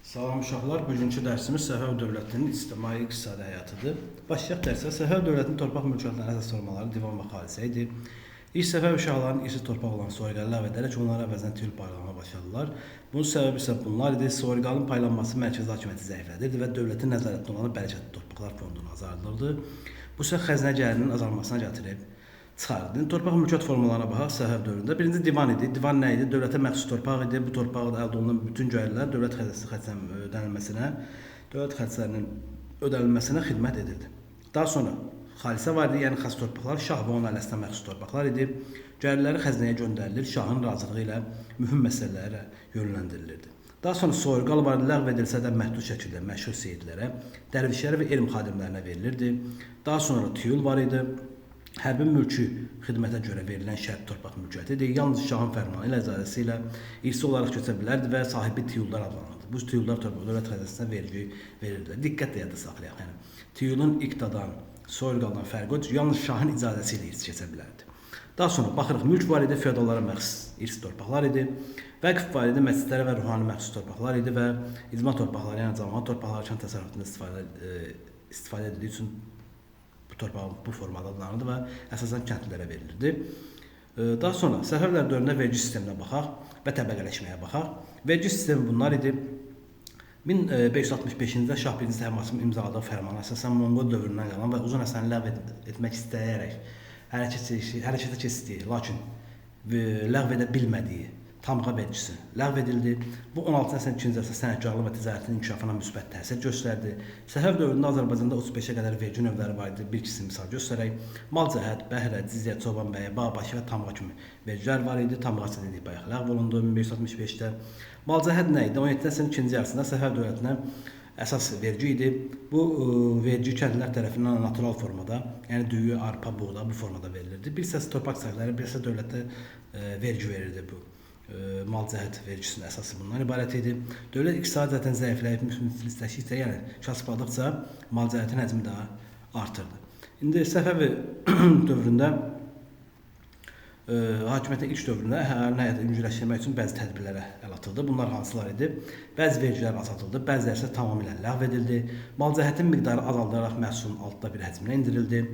Salam uşaqlar, bugünkü dərsimiz Səfəv dövlətinin ictimai iqtisadi həyatıdır. Başlayaq dərsə. Səfəv dövlətinin torpaq mülkiyyətlərinin əsas formaları divan və xalisə idi. İlk Səfəv şahlarının irsi torpaq olan soyqalı ləğv edərək onlara əvəzinə tüyül paylamağa başladılar. Bunun səbəbi isə bunlar idi. Soyqalın paylanması mərkəzi hakimiyyəti zəiflədirdi və dövlətin nəzarətində olan bərəkətli torpaqlar fondunu azaldırdı. Bu isə xəzinə gəlirinin azalmasına gətirib çıxardı. İndi torpaq mülkiyyət formalarına baxaq Səfəv dövründə. Birinci divan idi. Divan nə idi? Dövlətə məxsus torpaq idi. Bu torpaqda əldə olunan bütün gəlirlər dövlət xəzinəsi xərclərinin ödənilməsinə, dövlət xərclərinin ödənilməsinə xidmət edirdi. Daha sonra xalisə var idi, yəni xas torpaqlar şah və onun ailəsinə məxsus torpaqlar idi. Gəlirləri xəzinəyə göndərilir, şahın razılığı ilə mühüm məsələlərə yönləndirilirdi. Daha sonra soyurqal var idi, ləğv edilsə də məhdud şəkildə məşhur seyidlərə, dərvişlərə və elm xadimlərinə verilirdi. Daha sonra tüyül var idi. Hərbi mülki xidmətə görə verilən şərt torpaq mülkiyyətidir. Yalnız şahın fərmanı ilə, icazəsi ilə irsi olaraq köçə bilərdi və sahibi tiyullar adlanırdı. Bu tiyullar torpaq dövlət xəzinəsinə vergi verirdilər. Diqqətlə yadda saxlayaq. Yəni tiyulun iqtadan, soyurqaldan fərqi odur, yalnız şahın icazəsi ilə irsi keçə bilərdi. Daha sonra baxırıq, mülk var idi, feodallara məxsus irsi torpaqlar idi. Vəqf var idi, məscidlərə və ruhani məxsus torpaqlar idi və icma torpaqları, yəni camaat torpaqları kənd təsərrüfatında istifadə edildiyi üçün bu torpağın bu formada adlanırdı və əsasən kəndlilərə verilirdi. Daha sonra Səfəvilər dövründə vergi sisteminə baxaq və təbəqələşməyə baxaq. Vergi sistemi bunlar idi. 1565-ci ildə Şah I Təhmasibin imzaladığı fərmana əsasən Monqol dövründən qalan və Uzun Həsəni ləğv etmək istəyərək hərəkətə keçdiyi, lakin ləğv edə bilmədiyi tamğa vergisi ləğv edildi. Bu 16-cı əsrin ikinci əsrdə sənətkarlıq və ticarətin inkişafına müsbət təsir göstərdi. Səfəv dövründə Azərbaycanda 35-ə qədər vergi növləri var idi. Bir ikisini misal göstərək. Mal cəhət, bəhrə, cizyə, çobanbəyi, bağbaşı və tamğa kimi vergilər var idi. Tamğası dedik bayaq ləğv olundu 1565-də. Mal cəhət nə idi? 17-ci əsrin ikinci yarısında Səfəv dövlətinə əsas vergi idi. Bu vergi kəndlilər tərəfindən natural formada, yəni düyü, arpa, buğda bu formada verilirdi. Bir hissəsi torpaq sahibləri, bir hissəsi dövlətə vergi verirdi bu. Mal cəhət vergisinin əsası bundan ibarət idi. Dövlət iqtisadi cəhətdən zəifləyib, müflisləşdikcə, yəni kasıbladıqca mal cəhətin həcmi daha artırdı. İndi Səfəvi dövründə, hakimiyyətin ilk dövründə əhalinin həyatını yüngülləşdirmək üçün bəzi tədbirlərə əl atıldı. Bunlar hansılar idi? Bəzi vergilər azaldıldı, bəziləri isə tamamilə ləğv edildi. Mal cəhətin miqdarı azaldılaraq məhsulun altda bir həcminə endirildi.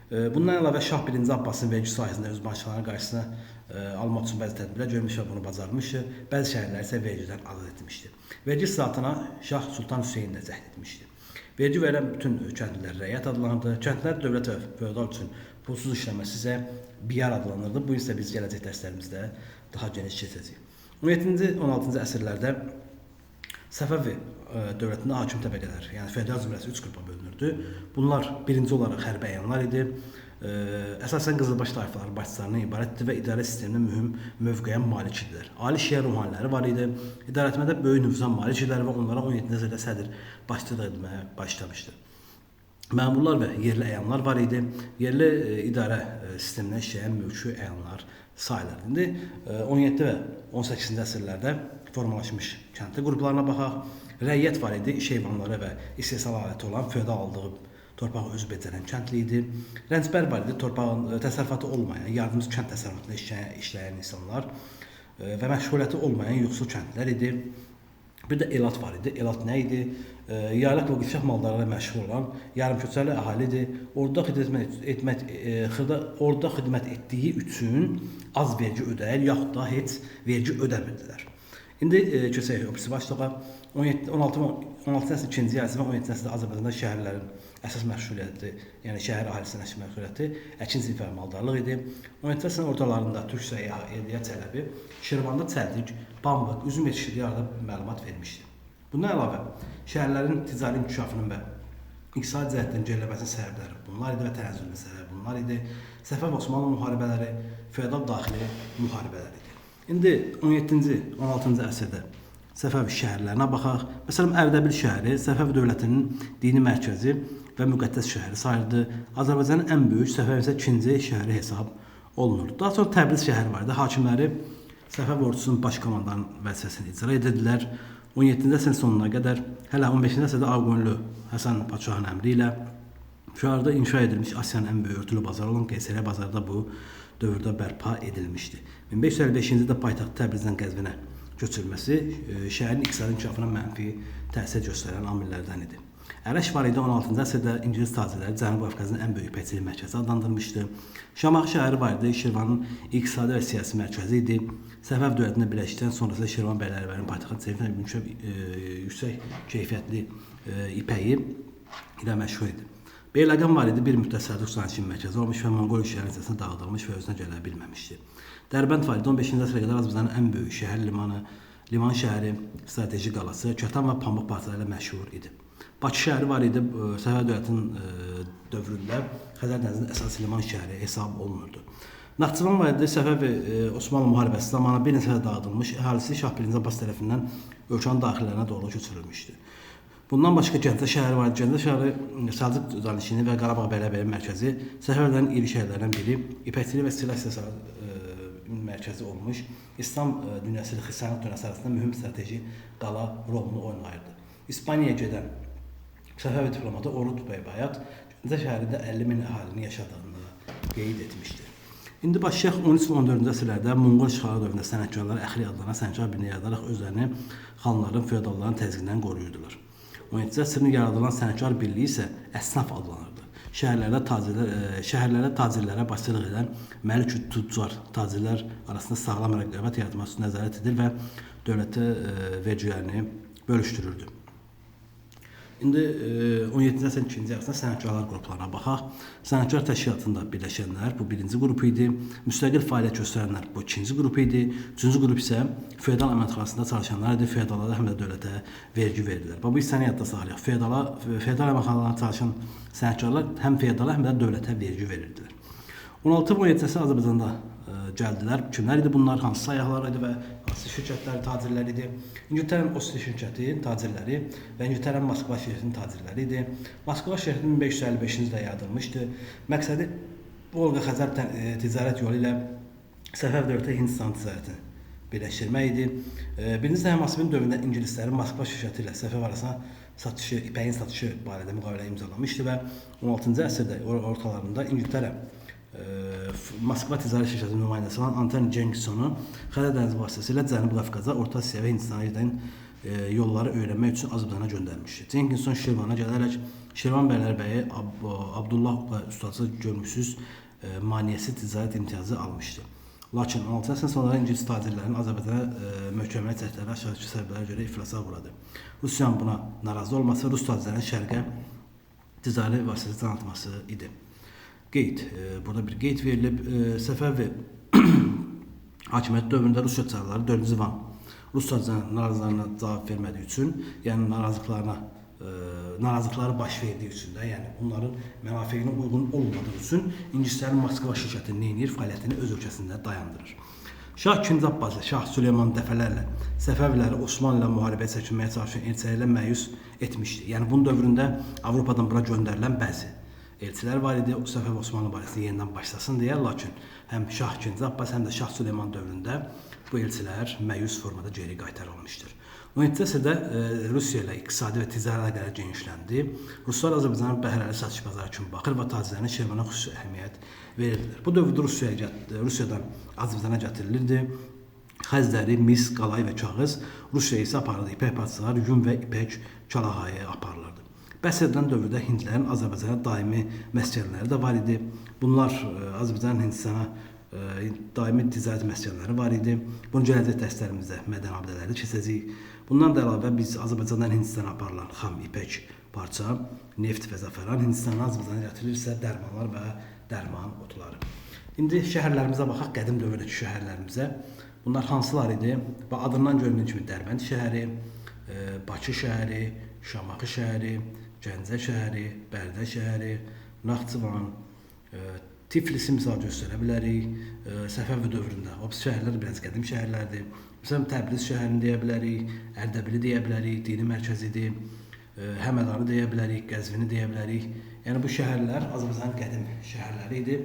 Bundan əlavə Şah I Abbasın vergi sahəsində öz başçılarının qarşısına almaq üçün bəzi tədbirlər görmüş və bunu bacarmışdı. Bəzi şəhərləri isə vergidən azad etmişdi. Vergi islahatına Şah Sultan Hüseyn də cəhd etmişdi. Vergi verən bütün kəndlilər rəiyyət adlanırdı. Kəndlər dövlət və feodal üçün pulsuz işləməsi isə biyar adlanırdı. Bu isə biz gələcək dərslərimizdə daha geniş keçəcəyik. 17-ci, 16-cı əsrlərdə Səfəvi dövlətində hakim təbəqələr, yəni feodal zümrəsi 3 qrupa bölünürdü. Bunlar birinci olaraq hərbi əyanlar idi. Əsasən qızılbaş tayfaları başçılarından ibarət idi və idarə sistemində mühüm mövqeyə malik idilər. Ali şiə ruhaniləri var idi. İdarəetmədə böyük nüfuza malik idilər və onlara 17-ci əsrdə sədr başçılıq etməyə başlamışdı. Məmurlar və yerli əyanlar var idi. Yerli idarə sisteminə işləyən mülki əyanlar sayılırdı. İndi 17 və 18-ci əsrlərdə formalaşmış kəndli qruplarına baxaq. Rəiyyət var idi, iş heyvanları və istehsal aləti olan feodal aldığı torpağı özü becərən kəndli idi. Rəncbər var idi, torpağın təsərrüfatı olmayan, yardımcı kənd təsərrüfatında işləyən insanlar və məşğuliyyəti olmayan yoxsul kəndlilər idi. Bir də elat var idi. Elat nə idi? Yaylaq və qıpçaq maldarları məşğul olan yarımköçəli əhali idi. Orduda xidmət etdiyi üçün az vergi ödəyir, yaxud da heç vergi ödəmirdilər. İndi keçək o birisi başlığa. 16-cı əsrin ikinci yarısı və 17-ci əsrdə Azərbaycanda şəhərlərin əsas məşğuliyyəti, yəni şəhər əhalisinin əsas məşğuliyyəti əkinçilik və maldarlıq idi. 17-ci əsrin ortalarında türk səyyahı Evliya Çələbi Şirvanda çəltik, pambıq, üzüm yetişdirdiyi haqqında məlumat vermişdi. Bundan əlavə şəhərlərin ticari inkişafının və iqtisadi cəhətdən geriləməsinin səbəbləri bunlar idi və tənəzzülünün səbəbi bunlar idi. Səfəv Osmanlı müharibələri, feodal daxili müharibələr idi. İndi 17-ci, 16-cı əsrdə Səfəv şəhərlərinə baxaq. Məsələn, Ərdəbil şəhəri Səfəv dövlətinin dini mərkəzi və müqəddəs şəhəri sayılırdı. Azərbaycanın ən böyük, Səfəv isə ikinci şəhəri hesab olunurdu. Daha sonra Təbriz şəhəri var idi. Hakimləri Səfəv ordusunun baş komandanı vəzifəsini icra edirdilər. 17-ci əsrin sonuna qədər, hələ 15-ci əsrdə Ağqoyunlu Həsən Padşahın əmri ilə Şəhərdə inşa edilmiş Asiyanın ən böyük örtülü bazarı olan Qeysəriyyə bazarı da bu dövrdə bərpa edilmişdi. 1555-ci ildə paytaxt Təbrizdən Qəzvinə köçürülməsi şəhərin iqtisadi inkişafına mənfi təsir göstərən amillərdən idi. Ərəş var idi 16-cı əsrdə İngilis tacirləri Cənubi Qafqazın ən böyük ipəkçilik mərkəzi adlandırmışdı. Şamaxı şəhəri var idi, Şirvanın iqtisadi və siyasi mərkəzi idi. Səfəv dövlətində birləşdikdən sonra isə Şirvan bəylərinin paytaxtı çevrilmiş yüksək keyfiyyətli ipəyi ilə məşhur idi. Beyləqan var idi, bir müddət Səlcuq sənətçinin mərkəzi olmuş və Monqol şəhərin içərisində dağıdılmış və özünə gələ bilməmişdi. Dərbənd var idi, 15-ci əsrə qədər Azərbaycanın ən böyük şəhər limanı, liman şəhəri, strateji qalası, kətan və pambıq parçaları ilə məşhur idi. Bakı şəhəri var idi, Səfəv dövlətinin dövründə Xəzər dənizinin əsas liman şəhəri hesab olunurdu. Naxçıvan var idi, Səfəv Osmanlı müharibəsi zamanı bir neçə dağıdılmış, əhalisi Şah I. Abbas tərəfindən ölkənin daxillərinə doğru köçürülmüşdü. Bundan başqa Gəncə şəhəri var idi. Gəncə şəhəri Səlcuq canişini və Qarabağ bəylərbəyi mərkəzi, Səfəvilərin iri şəhərlərindən biri, ipəkçilik və silah istehsalı mərkəzi olmuş, İslam dünyası ilə xristianlıq dünyası arasında mühüm strateji qala rolunu oynayırdı. İspaniyaya gedən Səfəvi diplomatı Orud bəy Bayat Gəncə şəhərində 50 min əhalinin yaşadığını qeyd etmişdir. İndi başlayaq 13 və 14-cü əsrlərdə Monqol işğalı dövründə sənətkarlar əxri adlanan sənətkar birliyi yaradaraq özlərini xanların, feodalların təzyiqindən qoruyurdular. 17-ci əsrin yaradılan sənətkar birliyi isə əsnaf adlanırdı. Şəhərlərdə tacirlərə başçılıq edən məlik-ü tüccar tacirlər arasında sağlam rəqabət yaratmaq üçün nəzarət edir və dövlətə vergilərini bölüşdürürdü. İndi 17-ci əsrin ikinci yarısında sənətkarlar qruplarına baxaq. Sənətkar təşkilatında birləşənlər bu birinci qrup idi. Müstəqil fəaliyyət göstərənlər bu ikinci qrup idi. Üçüncü qrup isə feodal əməkdaşlığında çalışanlar idi. Feodallara həm də dövlətə vergi verdilər. Bax, bu hissəni yadda saxlayaq. Feodal əməkdaşlığında çalışan sənətkarlar həm feodala, həm də dövlətə vergi verirdilər. 16 və 17-ci əsr Azərbaycanda gəldilər. Kimlər idi bunlar? Hansı səyyahlar idi və hansı şirkətlər, tacirlər idi? İngiltərənin Oslo şirkətinin tacirləri və İngiltərənin Moskva şirkətinin tacirləri idi. Moskva şirkəti 1555-ci ildə yaradılmışdı. Məqsədi Volqa-Xəzər ticarət yolu ilə Səfəv dövləti Hindistan ticarətini birləşdirmək idi. Birinci Təhmasibin dövründə ingilislərin Moskva şirkəti ilə Səfəv arasında satışı, ipəyin satışı barədə müqavilə imzalamışdı və 16-cı əsrdə ortalarında İngiltərə Moskva ticarət şirkətinin nümayəndəsi olan Anton Jenkinsonu Xəzər dənizi vasitəsilə Cənubi Qafqaza, Orta Asiya və Hindistana gedən yolları öyrənmək üçün Azərbaycana göndərmişdi. Jenkinson Şirvana gələrək Şirvan bəylərbəyi Abdullah və ustası görmüşsüz maneəsiz ticarət imtiyazı almışdı. Lakin 16 əsrin sonları İngilis tacirlərinin Azərbaycana möhkəmlənə cəhdləri aşağıdakı səbəblərə görə iflasa uğradı. Rusiyanın buna narazı olması Rus tacirlərinin şərqə ticari vasitəsi can atması idi. Qeyd, burada bir qeyd verilib. Səfəvi hakimiyyət dövründə Rusiya çarları 4-cü İvan Rus tacirlərinin narazılarına cavab vermədiyi üçün, yəni narazılıqları baş verdiyi üçün də, yəni onların mənafeyinə uyğun olmadığı üçün İngilislərin Moskva şirkəti nə edir? Fəaliyyətini öz ölkəsində dayandırır. Şah II. Abbas, Şah Süleyman dəfələrlə Səfəviləri Osmanlı ilə müharibəyə çəkilməyə çalışan elçilərlə məyus etmişdi. Yəni bunun dövründə Avropadan bura göndərilən bəzi elçilər var idi, Səfəv Osmanlı barəsində yenidən başlasın deyə, lakin həm Şah II. Abbas, həm də Şah Süleyman dövründə bu elçilər məyus formada geri qaytarılmışdır. 17-ci əsrdə Rusiya ilə iqtisadi və ticari əlaqələr genişləndi. Ruslar Azərbaycanın bəhrəli satış bazarı kimi baxır və tacirlərin Şirvana xüsusi əhəmiyyət verirdilər. Bu dövrdə Rusiyadan Azərbaycana gətirilirdi. Xəzləri, mis, qalay və kağız, Rusiya isə aparırdı. İpək parçaları, yun və ipək çalağayı aparılırdı. Bəhs edilən dövrdə hindlərin Azərbaycana daimi məskənləri də var idi. Bunlar Azərbaycanın Hindistana daimi ticarət məskənləri var idi. Bunu gələcək dərslərimizdə mədəni abidələrdə keçəcəyik. Bundan da əlavə biz Azərbaycandan Hindistana aparılan xam ipək parça, neft və zəfəran, Hindistandan Azərbaycana gətirilirsə dərmanlar və dərman otları. İndi şəhərlərimizə baxaq, qədim dövrdəki şəhərlərimizə. Bunlar hansılar idi? Və adından göründüyü kimi Dərbənd şəhəri, Bakı şəhəri, Şamaxı şəhəri, Gəncə şəhəri, Bərdə şəhəri, Naxçıvan, Tiflisi misal göstərə bilərik. Səfəvi dövründə. O şəhərlər biraz qədim şəhərlərdir. Məsələn, Təbriz şəhərini deyə bilərik, Ərdəbili deyə bilərik, dini mərkəzidir. Həmədanı deyə bilərik, Qəzvini deyə bilərik. Yəni bu şəhərlər Azərbaycanın qədim şəhərləri idi.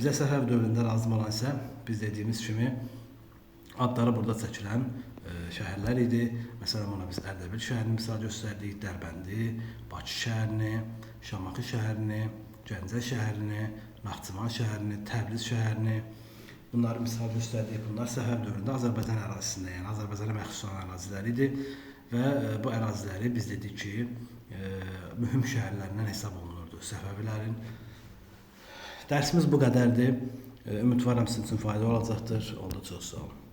Bizə Səfəvi dövründə lazım olan isə biz dediyimiz kimi adları burada çəkilən şəhərlər idi. Məsələn, buna biz Ərdəbil şəhərini misal göstərdik, Dərbəndi, Bakı şəhərini, Şamaxı şəhərini, Gəncə şəhərini, Naxçıvan şəhərini, Təbriz şəhərini, Bunları misal göstərdik. Bunlar Səfəv dövründə Azərbaycan ərazisində, yəni Azərbaycana məxsus olan ərazilər idi və bu əraziləri biz dedik ki, mühüm şəhərlərindən hesab olunurdu Səfəvilərin. Dərsimiz bu qədərdir. Ümidvaram sizin üçün fayda olacaqdır. Oldu, çox sağ olun.